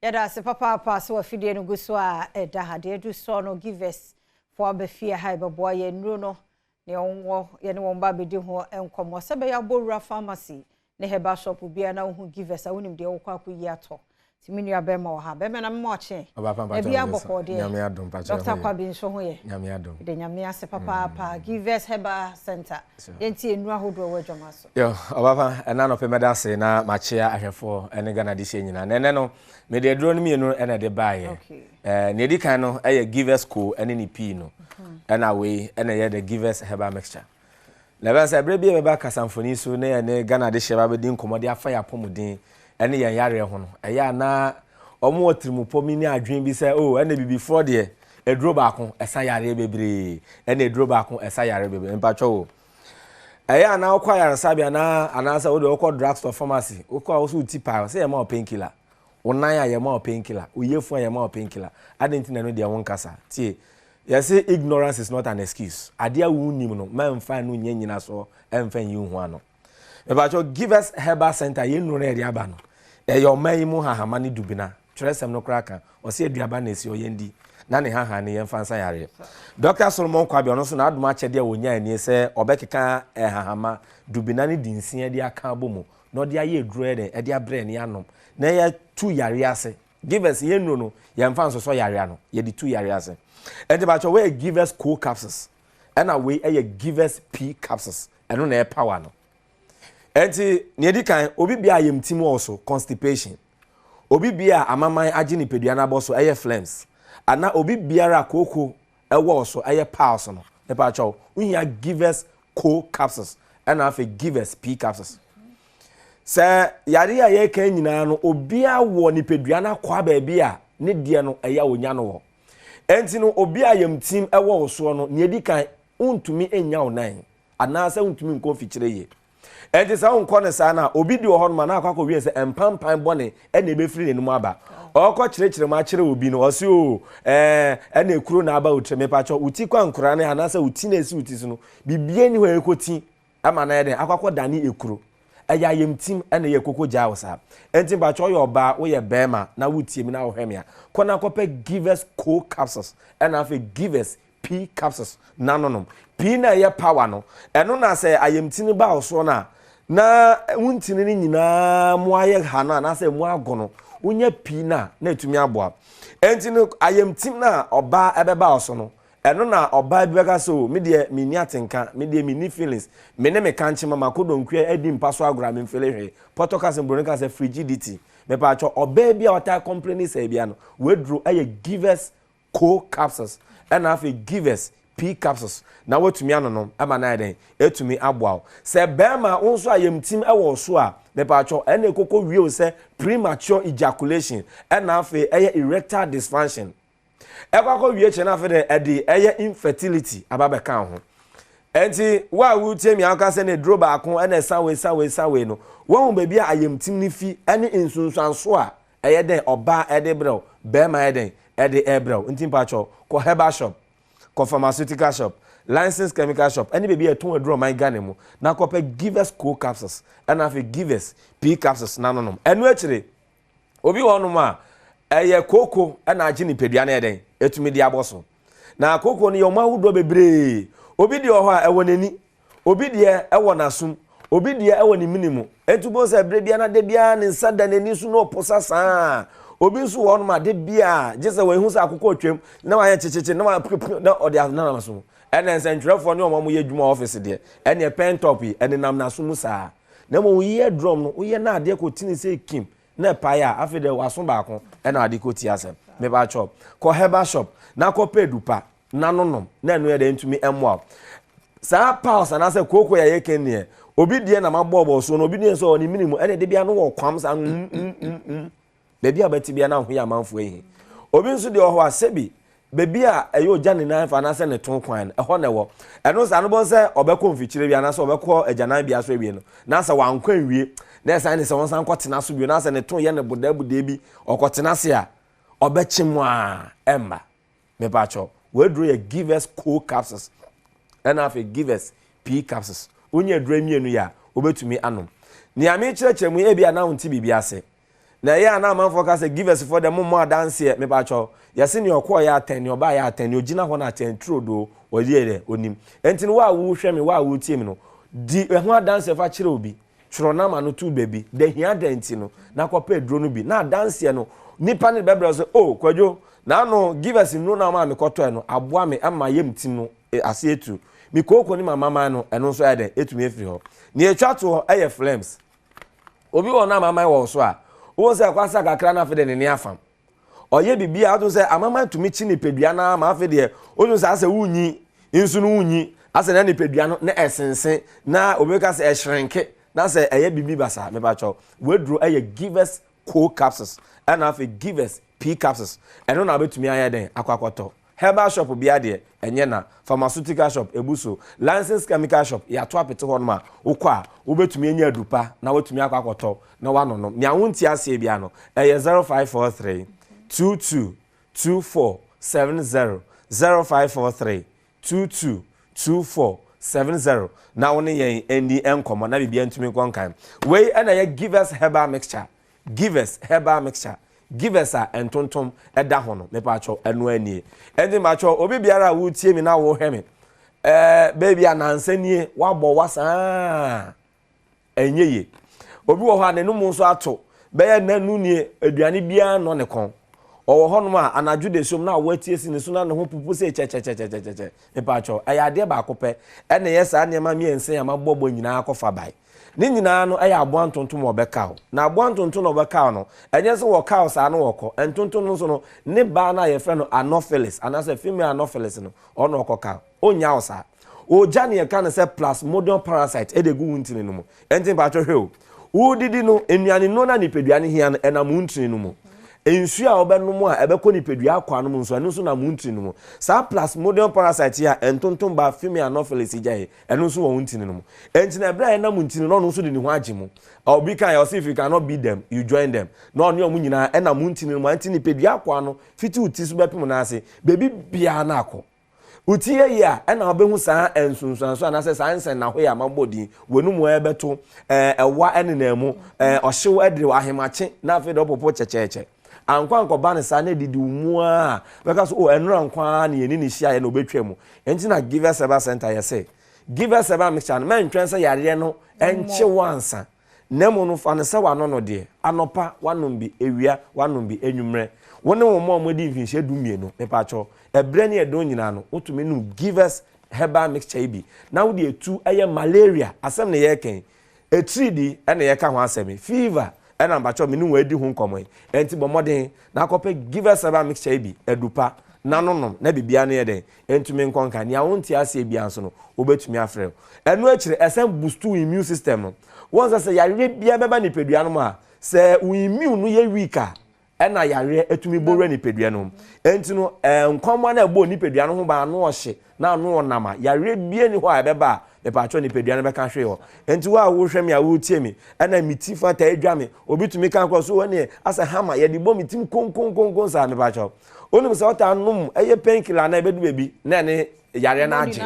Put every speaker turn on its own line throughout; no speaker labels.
Yɛda ase papaapa sɛ wafidie no gu so a ɛda ha deɛ edu soɔ no Givers fo abɛfie ha ɛbɛboa yɛn nnuro no nea wɔwɔ yɛne wɔn ba abɛdi ho nkɔmmɔ sɛ bɛyɛ abɔwura pharmacy ne herbal shop biara na wohu Givers a, wonim deɛ wokɔ akɔyi atɔ. Nti me nua bɛrima wɔ ha, bɛrima na mema ɔkye.
Ɔba pa.
Ebi abɔkɔ deɛ.
Nyame adom, mpakyɛ.
Dr. Kwabi nso ho yɛ.
Nyame adom.
De Nyame ase papaapa. Givers Herbal Center, yɛnti nnuro ahodoɔ wɔ adwama so.
Yo, ɔba pa, ɛna nɔpɛ mɛda ase na makyea ahwɛfoɔ ne Ghana de hyɛ nyinaa. Na ɛnɛ no, mede aduro no mmienu ɛna ɛde baeɛ. Nea ɛdi kan no ɛyɛ Givers Co ɛne ne pii no. Ɛna wei ɛna ɛyɛ the Givers Herbal Mixture. Na ɛbɛn sɛ ɛberɛ bi a ɛbɛba kasamfoni so ne yɛne Ghana de hyɛ ba bɛdi nkɔmmɔ de afa yɛn apɔmuden ɛne yɛn yareɛ ho no, ɛyɛ a na wɔn wɔ tirimupɔ bi ne adwene bi sɛ, oh, ɛna bibifoɔ deɛ, aduro baako ɛsa yareɛ bebree, ɛna aduro baako ɛsa yareɛ bebree. Mpatwɔ o, ɛyɛ a na wokɔ ayaresabea na anaasɛ wode wokɔ drugstore, pharmacy, wokɔ a wo so wo ti paa sɛ yɛma wo painkiller, wo nan a yɛma wo painkiller, wo yɛfu a yɛma wo painkiller, adɛn nti na ɛno deɛ wo nkasa? Tie, yɛse ignorance is not an excuse. Adeɛ a wonnim no, mɛmfa no nyɛ nyinasoɔ ɛmfa nyi wo ho ano. Mepakyɛw, Givers Herbal Center, yɛn nnuro no yɛde aba no, ɛyɛ ɔman yi mu hahama ne dubena. Twerɛsɛm no koraa ka, ɔsɛ aduaba na esi hɔ yɛn di na ne hahan no yɛmfa nsa yareɛ. Dr. Solomon Kwabi, ɔno nso n'adom akyɛdeɛ a wɔnyaa nie sɛ ɔbɛkeka hahama, dubena ne dinsia de aka abɔ mu na ɔde ayɛ aduro yɛ dɛn ɛde abrɛ ne anom na yɛtu yareɛ ase. Givers yɛn nnuro no, yɛmfa nsosɔ yareɛ ano, yɛde tu yareɛ ase. Ɛnti pakyɛw, wɔyɛ Givers Co capsules, ɛna wei ɛyɛ Givers P capsules, ɛno na ɛyɛ power no. Ɛnti nea ɛdi kan, obi bia ayamtim wɔ so, constipation, obi bia amaman agye nipadua no abɔ so, ɛyɛ phlegms, ana obi biara kooko ɛwɔ so, ɛyɛ piles no, mepakyɛw, wohia Givers Co capsules ɛna afei Givers P capsules. Sɛ yare a yɛreka nyinaa no, obiara wɔ nipadua no akɔa baabi a ne deɛ no ɛyɛ a onya no wɔ. Ɛnti no, obi a ayamtim ɛwɔ wo soɔ no, nea ɛdi kan, wontumi nnya wo nan anaasɛ wontumi nkɔ mfikyire yie. Ɛnti sɛ wonkɔ no saa no a, obi di wɔ hɔ nom a na akɔ akɔwie sɛ mpampan bɔne ɛna ɛbɛfiri n'anim aba. Ɔkɔ kyerɛkyerɛ mu akyerɛ obi no, ɔse o, ɛna ekuro na aba wo tiri. Mepakyɛw, wo ti kɔ ankora no anaasɛ wo ti na esi wo ti so no, biribiara nni hɔ a ɛkɔ ti ama no ayɛ dɛn akɔ akɔdane ekuro. Ɛyɛ ayamtim ɛna ɛyɛ koko gyaa wo saa. Ɛnti mpakyɛw, woyɛ ɔbaa, woyɛ bɛrima na wotie mi na wohwɛ me a, kɔ na kɔpɛ Givers Co capsules ɛna afei Givers P capsules na nonom. P na ɛyɛ power no, ɛno na sɛ ayamtini ba wo soɔ no a, na wo ntini no nyinaa mu ayɛ ha no anaasɛ mu ago no, wonya P no a, na ɛtumi aboa. Ɛnti no, ayamtim no a ɔbaa ɛbɛba wo so no, ɛno na ɔbaa bi bɛka sɛ, o, me deɛ menni atenka, me deɛ menni feelings, me ne me kankye ma makɔdɔnkua adi mpa so agorɔ a memfele hwee. Pɔtɔ ka sɛ, Buroni ka sɛ frigidity. Mepatwɔ, ɔbaa bi a ɔtaa complaini saa bia no, waduro ɛyɛ Givers Co capsules ɛna afei Givers P capsules na watumi anonom ɛma no ayɛ dɛn ɛtumi aboa wo. Sɛ bɛrima wo nso ayamtim ɛwɔ wo so a, mepatwɔ, ɛna ɛkɔkɔ wie wo sɛ premature ejaculation ɛna afei ɛyɛ erectile dysfunction. Ɛkɔ akɔ wie kyerɛ no, afei dɛ ɛde ɛyɛ infertility aba bɛka ho. Ɛnti wo a wotie mi aka sɛ ne duro baako ɛna ɛsa wei, sa wei, sa wei no, wɔn baabi a ayamtim no fi ɛne nsunsuanso a ɛyɛ dɛn ɔbaa ɛde brɛw, bɛrima ɛyɛ dɛn ɛde ɛbrɛw. Nti mpakyɛw, kɔ herbal shop, kɔ pharmaceutical shop, licensed chemical shop ɛne baabi a ɛtɔn aduro ɔman Ghana mu na kɔpɛ Givers Co capsules ɛna afei Givers P capsules na nonom. Ɛno akyire, obi wɔ hɔnom a ɛyɛ kooko ɛna agye nipadua no yɛ dɛn ɛtumi de abɔ so. Na kooko no yɛ ɔmo ahodoɔ bebree. Obi deɛ wɔ hɔ a ɛwɔ n'ani, obi deɛ ɛwɔ n'asom, obi deɛ ɛwɔ ne mene mu. Etu bɔ sɛ ebere biara na de biara ne nsa da n'ani so na ɔposa saa. Obi nso wɔ hɔnom a de biara gye sɛ wɔn ehu sɛ akokɔ twam na wɔayɛ kyekyekye na wɔapuepue na ɔde anam so. Ɛna nsɛntwerɛfoɔ ne wɔn a wɔyɛ adwuma ɔfisi deɛ, ɛne pen top yi ɛnenam n'aso mu saa. Na mmom woyɛ drum no, woyɛ na adeɛ kɔ tini sɛ kim na ɛpae a, afei deɛ waso baako ɛna ade kɔ ti asɛm. Mepa kyɛw, kɔ herbal shop na kɔ pɛ dupa na nonom na ɛno yɛ dɛ ntumi mmoa wo. Saa piles anaasɛ kooko yɛ yɛka neɛ, obi deɛ na mabɔɔbɔ so no, obi deɛ nso ɔne mini mu ɛna de bia no wɔ kwam saa mm mm mm mm baabi a bɛte bia na ho yɛ amanfoɔ yi. Obi nso deɛ ɔhɔ a, sɛbi, baabi a ɛyɛ ogya ne nan fa anaasɛ ne to kwan no, ɛhɔ na ɛwɔ. Ɛno saa no bɔn sɛ ɔbɛkɔ mfikyire bi anaasɛ ɔbɛkɔ agyanan bea so awie no, na sɛ wankɔ nwie na ɛsan ne sɛ wɔn san kɔtena so bio na sɛ ne to yɛ ne bodaa bi ɔkɔtena ase a, ɔbɛkye mu a ɛmba. Mepakyɛw, waduro yɛ Givers Co capsules ɛna afei Givers P capsules. Wonya aduro mmienu yi a, wobɛtumi anom. Nea mekyerɛkyerɛ mu yi, ebi a na wonte biribi ase. Na ɛyɛ a na amanfoɔ ka sɛ Givers foɔ deɛ mommɔ adanseɛ, mepakyɛw, yɛse nea ɔkɔɔeɛ atɛn, nea ɔbaeɛ atɛn, nea ɔgyina hɔ no atɛn turodoo, ɔyɛ dɛ, ɔnim. Ɛnti no wo a wohwɛ me, wo a wotie me no, di ɛho adanseɛ fa kyerɛ obi, twerɛ number no to baabi, da hia da nti no, na kɔpɛ aduro no bi, na adanseɛ no, nipa no de bɛbrɛ wo sɛ, oh, Kwadwo, naano Givers nnuro no a womaa mekɔtɔɛ no, aboa me ama yam tim no ase atu, me kooko ne m'amaman no, ɛno nso ayɛ dɛn, atumi afiri hɔ. Nea ɛtwa toɔ yɛ flames. Obi wɔ hɔ na amaman wɔ wo so a, wohu sɛ ɛkɔ asa kakra na afei de ne ne afam. Ɔyɛ biribi a wohu sɛ amaman tumi kyi nipadua no ara ma afei deɛ wohu sɛ asɛ wonyi nsu no wonyi asɛ na nipadua no na ɛsensen na obi ka sɛ ɛhyerɛnke na sɛ ɛyɛ biribi basaa mepakyɛw waduro ɛyɛ givers co capsules ɛna afei givers p capsules ɛno na wobɛtumi ayɛ dɛn akɔ akɔtɔ Herbal shop biara deɛ ɛnyɛ na, pharmaceutical shop ɛbu so, licensed chemical shop yɛato apete hɔ nom a wokɔ a wobɛtumi anya adu pa na woatumi akɔ akɔtɔ na woanonom. Nea wonte aseɛ biara no ɛyɛ 0543 22 24 70, 0543 22 24 70 na wo ne yɛn nni nkɔmmɔ na biribiara ntumi nkɔ nkan. Wei na ɛyɛ Givers Herbal Mixture. Givers herbal mixture, Givers a ntontom da ho no, mepatwɔ ɛno ara nie. Ɛnti mepatwɔ obi biara a wotie me na wohwɛ me, ɛɛ baabi a nansa nie wabɔ wa saa ɛnyɛ yie. Obi wɔ hɔ a n'anum nso ato bɛyɛ nanu nie aduane biara nnɔ ne kɔn. Ɔwɔ hɔnom a anadwo dasuom na awɔ atie si ne so na ne ho pupu sei kyɛkyɛkyɛkyɛkyɛ. Mepatwɔ ɛyɛ adeɛ baako pɛ ɛna ɛyɛ saa nneɛma mmiɛnsa yi a mabobɔ nyinaa kɔfa bae. Ne nyinaa no yɛ aboa ntontom a wɔbɛkaw. Na aboa ntontom na wɔbɛkaw no, ɛnyɛ sɛ wɔkaw saa na wɔkɔ. Ntontom no nso no, ne baa no a yɛfrɛ no Anopheles anaasɛ female Anopheles no, ɔno na ɔkɔkaw. Ɔnnya wo saa. Ɔgya nea yɛka no sɛ plasmodium parasite de gu wo ntini no mu. Enti mpakyɛ hwɛ o, woredidi no, nnuanennuro no a nipadua no hia no, ɛnam wo ntini no mu. Nsuo a wobɛnom a ɛbɛkɔ nipadua akwaa no mu nso, ɛno nso nam wo ntini no mu. Saa plasmodium parasite yi a ntontom baa female Anopheles yi gyae Ɛno nso wɔ wo ntini no mu. Enti na ɛberɛ a ɛnam ntini no, ɔno nso de ne ho agye mu. Obi kaeɛ, ɔse if you cannot beat them, you join them. Na ɔne wɔn nyinaa ɛnam wo ntini no mu. Enti nipadua akwaa no fiti wo ti so bɛpem nan ase, baabi biara na akɔ. Wo ti yɛ yie a, ɛna wobɛhu saa nsunsuansoɔ anaasɛ saa nsɛnnahoeɛ a mabɔ din. W'anum ɛrebɛto, ɛɛ ɛwa ɛnenam mu, ɛɛ ɔhyew ɛdere, ahemakye, na afei deɛ wopopo kyɛkyɛɛkyɛ. Ankɔ ankɔba no saa na ɛdidi wo mu ara a, bɛka sɛ, oh, ɛnora nko ara na yɛne no hyiaeɛ na ɔbɛtwa mu. Ɛnti na Givers Herbal Center yɛ sɛ, Givers Herbal Mixture no, mɛntwɛn sɛ yareɛ no nkye wo ansa, na mmom no, fa no sɛ w'ano no deɛ, anɔpa woanom bi, awia woanom bi, anwummerɛ. Wo ne wo mma a wɔadi mfinhyia dummienu, mepakyɛw, ɛberɛ ne ɛdɔn nyinaa no, wotumi nom Givers Herbal Mixture yi bi, na wode atu ɛyɛ malaria, asɛm na yɛreka yi, Atiridii na yɛka ho asɛm yi, fever na mpakyɛw me ne wo adi ho nkɔmmɔ yi. Ɛnti bɔ mmɔden na kɔpɛ Givers Herbal Mixture yi bi, adu pa, na no nom na biribiara no yɛ dɛn? Ɛntumi nkɔ nkan. Nea wonte aseɛ biara nso no, wobɛtumi afrɛ wo. Ɛno akyire, ɛsan boost wo immune system no. Woahu sɛ sɛ yareɛ biara bɛba nipadua no mu a, sɛ wo immune no yɛ weak a, ɛna yareɛ atumi bɔ wura nipadua no mu. Enti no, nkwammoa no a ɛbɔ nipadua no ho ban ano ɔhye na ano ɔnam a, yareɛ biara nni hɔ a ɛbɛba a, mepaakyɛw nipadua no bɛka hwee hɔ. Enti wo a wohwɛ me a woretie me, ɛna me ti fa taa dwa me, obi tumi ka kɔ so ɛneɛ asɛ hama yɛde bɔ me tim konkonkonkon saa, mepaakyɛw. Wonim sɛ wotaa nom ɛyɛ painkiller na ɛbɛdu baabi na ɛne yareɛ no agye.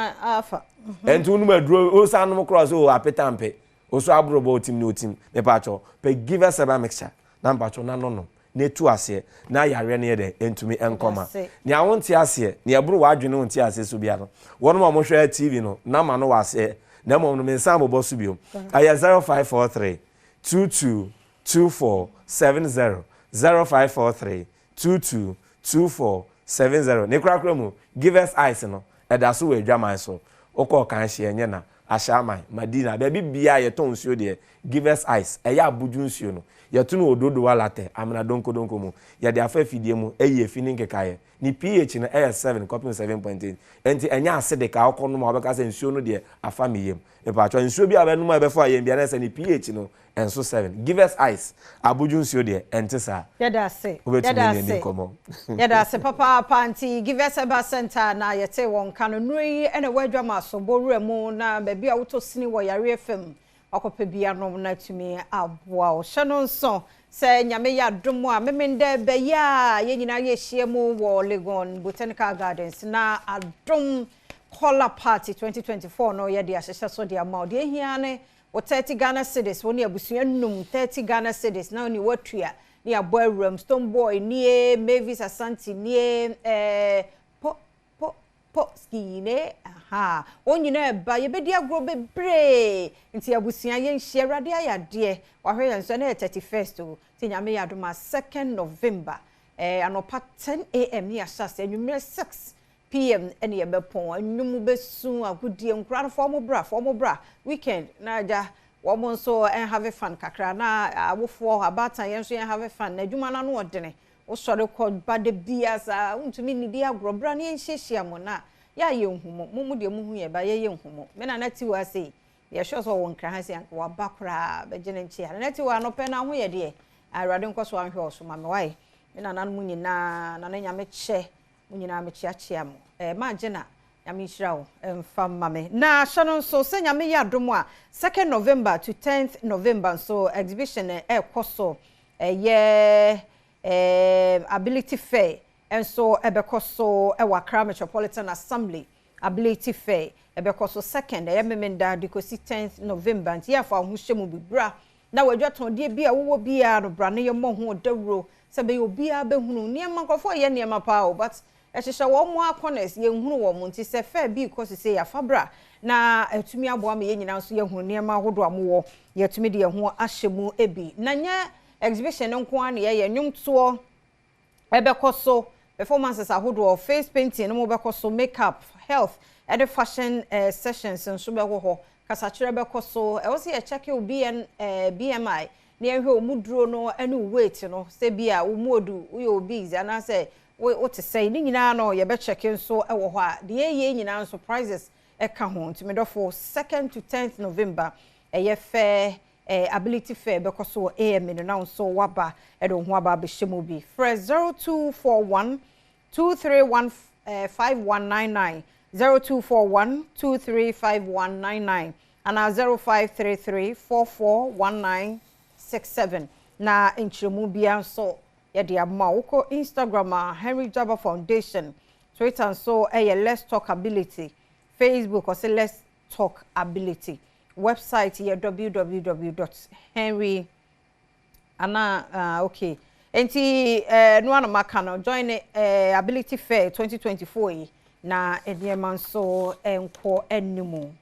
Enti wonom aduro, wosan nom koraa sɛ o apetampe, wo so aboro bɔ otim ne otim, mepaakyɛw, pɛ Givers Herbal Mixture. na mpakyɛw na nɔnom na etu aseɛ na yareɛ no yɛ dɛn ɛntumi nkɔ ma nea wonte aseɛ nea ɛboro w'adwene wonte aseɛ so bia no wɔnom a wɔhwɛ TV no nama no wɔ aseɛ na mmom no mensan bobɔ so bio ɛyɛ 0543 22 24 70 0543 22 24 70 ne korakora mu Givers Ice no ɛda so wɔ adwaman so wokɔ ɔkan hyeɛ nyɛ na Ashaiman, Madina, baabi biaa a yɛtɔn nsuo deɛ, Givers Ice, ɛyɛ abodwo nsuo no. Yɛto no wɔ Dodowa Latte, amena donkodonko mu. Yɛde afa afidie mu ayi efi ne nkekaeɛ. Ne pH no yɛ 7 kɔpem 7.8. Enti ɛnyɛ acidic a wokɔ nom a wobɛka sɛ nsuo no deɛ afa me yam. Mepaatwɔ, nsuo bi a wobɛnom a ɛbɛfa wo yam biara na ɛsɛ ne pH no Ɛnso sɛn? Givers ice, abodwo nsuo deɛ, ɛnte saa.
Yɛda ase.
Wobɛtumi
Yɛda
ne adi
ase.
nkɔmmɔ.
Yɛda ase papaapa. Nti Givers Herbal Centre na yɛtee wɔn nka no. Nnuro yi na ɛwɔ Adwamaso, Bowura mu na baabi a wotɔ sini wɔ yareɛ fam. Wakɔpɛ bi anom na atumi aboa wo. Hyɛ no nso sɛ Nyame yɛ adom a, Memenda ɛbɛyɛ a yɛn nyinaa yɛhyia mu wɔ Legon Botanical Gardens na Adom Kɔla Party 2024 no yɛde ahyehyɛ so de ama wo. Deɛ ɛhia ne. Wo 30 Ghana cedis, wo ne abusua num 30 Ghana cedis na wo ne woatua ne yɛabɔ awuram. Stonebwoy nie, Mavis Asante nie, eh, po, po, po, skine, aha. Wɔn nyinaa ɛba, yɛbɛdi agorɔ bebree. Nti abusua yɛnhyia, Awurade ayɛ adeɛ. Wahwɛ yɛn so, ɛnɛ yɛ 31st o. Nti Nyame yɛ adom a 2nd November, eh, anɔpa 10 a.m. ne yɛahyɛ ase, anwummerɛ 6 p.m. ɛne yɛbɛpɔn. Anwum bɛsu, agodie, nkora no fɔm bra, fɔm bra. Weekend na agya, wɔn nso ɛn fun kakra na awofoɔ abaatan yɛn nso yɛn have fun na adwuma no ano ɔdene. Wosɔre kɔ ba de bia saa, wontumi nnidi agorɔ bra ne yɛnhyiahyia mo na yɛ a yɛnhu mo. Mo mo deɛ mohu yɛ ba, yɛyɛ nhu mo. Me nana ti wɔ ase yi, yɛhwɛ sɛ ɔwɔ Nkra ha si anka waba koraa bɛgye ne nkyea. Nana ti wɔ anɔpɛ na ho yɛ deɛ, Awurade nkɔ so ahwɛ ɔso ma me wae. Me nananom nyinaa, nana Nyame kyɛ mo nyinaa, mekyeakyea mo. Maa gye na Nyame nhyira wo mfa ma me. Na hyɛ no nso sɛ Nyame yɛ adom a, 2nd November to 10th November nso exhibition ɛrekɔ so, ɛyɛ Ability Fair nso ɛbɛkɔ so ɛwɔ Accra Metropolitan Assembly. Ability Fair ɛbɛkɔ so second, ɛyɛ Memenda de kɔsi 10th November. Nti yɛafa wo ho hyɛ mu bi, bra na wadwa tɔndeɛ bi a wowɔ biara no, bra ne yɛmmɔ ho dawuro sɛ bɛyɛ obiara bɛhunu nneɛma. Nkurɔfoɔ yɛ nneɛma paa o, but ɛhyehyɛ wɔn mo corners, yɛnhunu wɔn. Nti sɛ fair bi kɔ sise, yɛafa bra na ɛtumi aboa ma yɛn nyinaa nso yɛhunu nneɛma ahodoɔ a mowɔ, yɛtumi de yɛn ho ahyɛ mu bi. Na nyɛ exhibition no nko ara na yɛyɛ, nnwomtoɔ ɛbɛkɔ so, performances ahodoɔ, face painting no mo bɛkɔ so, makeup, health ɛde fashion sessions nso bɛwɔ hɔ, kasakyerɛ bɛkɔ so. Ɛwɔ sɛ yɛkyɛke wo BN, BMI na yɛhwɛ wo mu duro no ne wo weight no, sɛ bi a wo mu odu, woyɛ obese anaasɛ wote sɛn, ne nyinaa no yɛbɛkyɛke nso wɔ hɔ a deɛ ɛyɛ nyinaa nso prices ɛka ho. Nti medɔfo, 2nd to 10th November ɛyɛ fair, Ability Fair bɛkɔ so wɔ AMA no, na nso waba ɛde wo ho aba abɛhyɛ mu bi. Frɛ 0241 231 5199, 0241 235199 anaa 0533 441967 na nkyerɛmu biara nso yɛde ama. Wokɔ Instagram a, Henry Jaba Foundation, Twitter nso ɛyɛ Let's Talk Ability, Facebook ɔsɛ Let's Talk Ability, website yɛ www.henry ana okay. Nti no ano maka no, join Ability Fair 2024 yi na nneɛma nso nkɔ anim.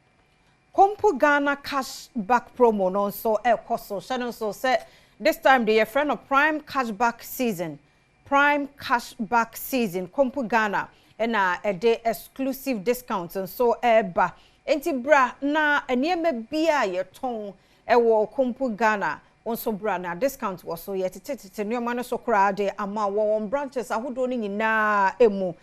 Kompo Ghana cash back promo no nso ɛkɔ so. Hyɛ no nso sɛ this time de yɛfrɛ no Prime Cashback Season, Prime Cashback Season. Kompo Ghana ɛna ɛde exclusive discount nso ɛreba. Nti bra na nneɛma bi a yɛtɔn ɛwɔ Kompo Ghana nso, bra na discount wɔ so. Yɛtetetete nneɛma no so koraa de ama wɔn branches ahodoɔ no nyinaa emu.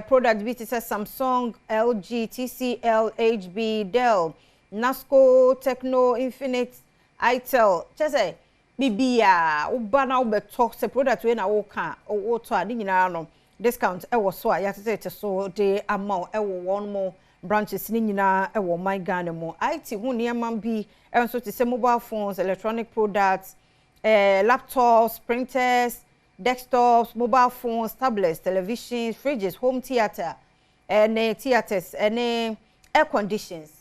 Product bi te sɛ Samsung, LG, TCL, HB, Dell, Nasco, Tecno, Infinix, Itel, kyɛ sɛ biribiara woba na wobɛtɔ sɛ product wei na woka wotɔ a, ne nyinaa no discount ɛwɔ so a yɛatetete so de ama wo ɛwɔ wɔn mo branches ne nyinaa ɛwɔ ɔman Ghana mu. IT ho nneɛma bi nso te sɛ mobile phones, electronic products, laptops, printers, desktops, mobile phones, tablets, televisions, fridges, home theatre ɛne theatres ɛne air conditions,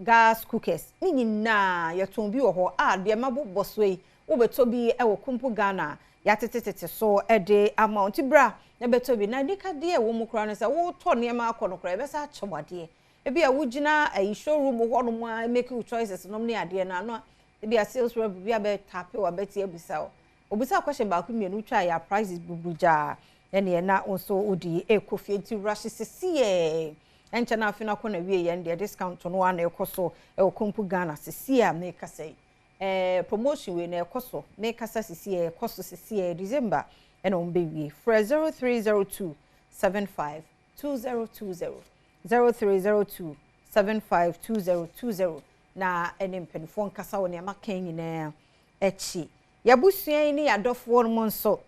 gas cookers, ne nyinaa yɛtɔn bi wɔ hɔ a deɛ ma bobɔ so yi, wobɛtɔ bi wɔ Kumpo Ghana, yɛatetetete so de ama wo. Nti bra na bɛtɔ bi na nikadeɛ ɛwɔ mu koraa no sɛ wotɔ nneɛma akɔ no koraa, yɛbɛsa akyɛ wo adeɛ. Ebi a wogyina ayi showroom hɔ nom a make you choices nom ne adeɛ no ano, ebi a sales rep bi abɛ tape wo, abɛte abisa wo, obisa question baako mmienu, twa yɛ prices bubu gyaa, ɛneɛ na wo nso wode ɛkɔ fie. Nti rush sisi yɛ ɛnkyɛn na afei na akɔ na wie yɛn deɛ discount no a na ɛkɔ so ɛwɔ Kompo Ghana sisi a mekasa yi. Promotion wei na ɛkɔ so, mekasa sisi yɛ ɛkɔ so sisi yɛ December ɛna wɔn bɛwie. Frɛ 0302 752020, 0302 752020 na ɛne mpanimfoɔ nkasa wɔ nneɛma kan nyinaa akyi. Yɛabusua yi ne yɛadɔfoɔ no mu nso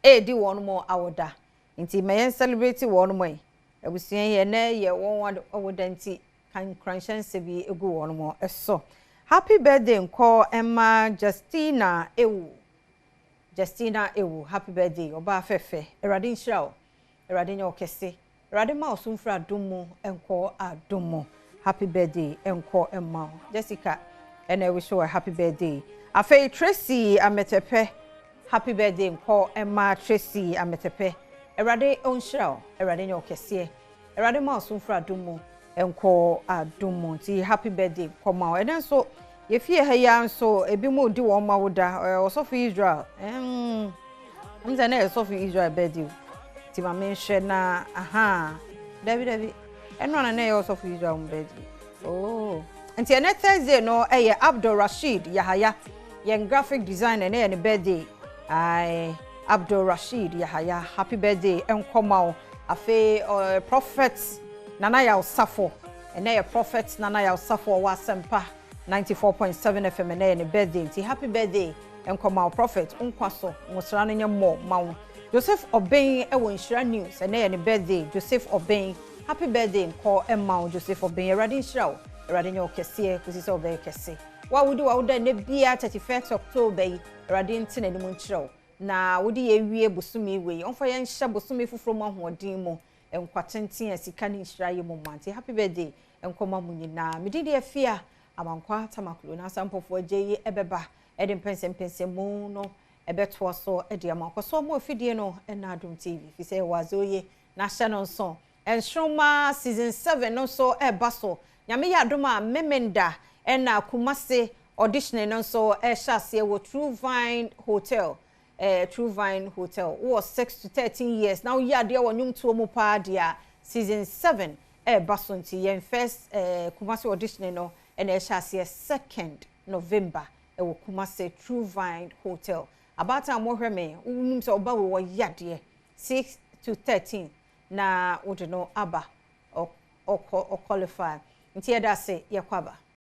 ɛredi wɔn mo awoda, nti ma yɛn celebrate wɔn mo yi. Abusua yi, ɛnɛ yɛ wɔn awoda, nti kan nkuranhyɛ bi egu wɔn mo so. Happy birthday nkɔ ɛma Justina Ewu, Justina Ewu, happy birthday, ɔbaa fɛfɛ. Awurade nhyira wo, Awurade nyɛ ɔkɛse, Awurade ma ɔso mfiri adom mu nkɔ adom mu. Happy birthday nkɔ ɛma wo, Jessica. Ɛna ɛwish wo happy birthday. Afei Tracy Ametɛpɛ, happy birthday nkɔ ɛma Tracy Ametɛpɛ. Awurade ɔnhyira wo, Awurade nyɛ wo kɛseɛ, Awurade ma ɔso mfiri adom mu nkɔ adom mu. Nti happy birthday nkɔ ma wo. Ɛnɛ nso yɛfie ha yi ara nso ebi mu di wɔn ma wo da. Ɔsɔfo Israel, n sɛ na yɛ sɔfo Israel birthday o. Nti ma menhwɛ na aha, dabi dabi, ɛno ana na ɛyɛ ɔsɔfo Israel mu birthday. Oh. Nti ɛnɛ Thursday no ɛyɛ Abdul Rashid Yahaya, yɛn graphic designer, ɛnɛ yɛ ne birthday. Aye, Abdul Rashid Yahaya, happy birthday nkɔma wo. Afei Prophet Nana Yaw Safo, ɛnɛ yɛ Prophet Nana Yaw Safo ɔwɔ Asɛmpa 94.7 FM, ɛnɛ yɛ ne birthday. Nti happy birthday nkɔma wo Prophet, nkwa so, nwosra no nyɛ mmɔ ma wo. Joseph Obeng ɛwɔ Nhyira News, ɛnɛ yɛ ne birthday. Joseph Obeng, happy birthday nkɔ ɛma wo Joseph Obeng. Awurade nhyira wo, Awurade nyɛ wo kɛseɛ kɔsi sɛ wobɛyɛ kɛse. Wo a wodi w'awoda nnɛ biara 31st October yi, Awurade nte n'anim nkyerɛ wo. Na wode yɛ wie bosome wei, ɔmfa yɛn nhyɛ bosome foforɔ mu ahoɔden mu, nkwa tenten a sika ne nhyira yɛ mu ma. Nti happy birthday nkɔma mu nyinaa. Mede deɛ Afia Amankwa Tamaklo na asampɔfoɔ agye yi ɛbɛba ɛde mpɛnsɛmpɛnsɛmu no ɛbɛtoa so ɛde ama akɔso ɔmo afidie no ɛna Adom TV fi sɛ ɛwɔ adze oye na ahyɛ no nso. Nsoroma season 7 no nso ɛreba so. Nyame yɛ adom a, Memenda ɛna Kumase auditioning no nso ɛhyɛ aseɛ wɔ True Vine Hotel. True Vine Hotel. Wɔ 6 to 13 years na woyɛ adeɛ wɔ nnwomtoɔ mu paa deɛ a, season 7 ɛreba so. Nti yɛn first Kumase auditioning no ɛna ɛhyɛ aseɛ 2nd November ɛwɔ Kumase True Vine Hotel. Abaatan a mohwɛ me, wonim sɛ ɔba wei wɔyɛ adeɛ 6 to 13 na wode no aba ɔkɔ ɔqualify. Nti yɛda ase, yɛkɔ aba.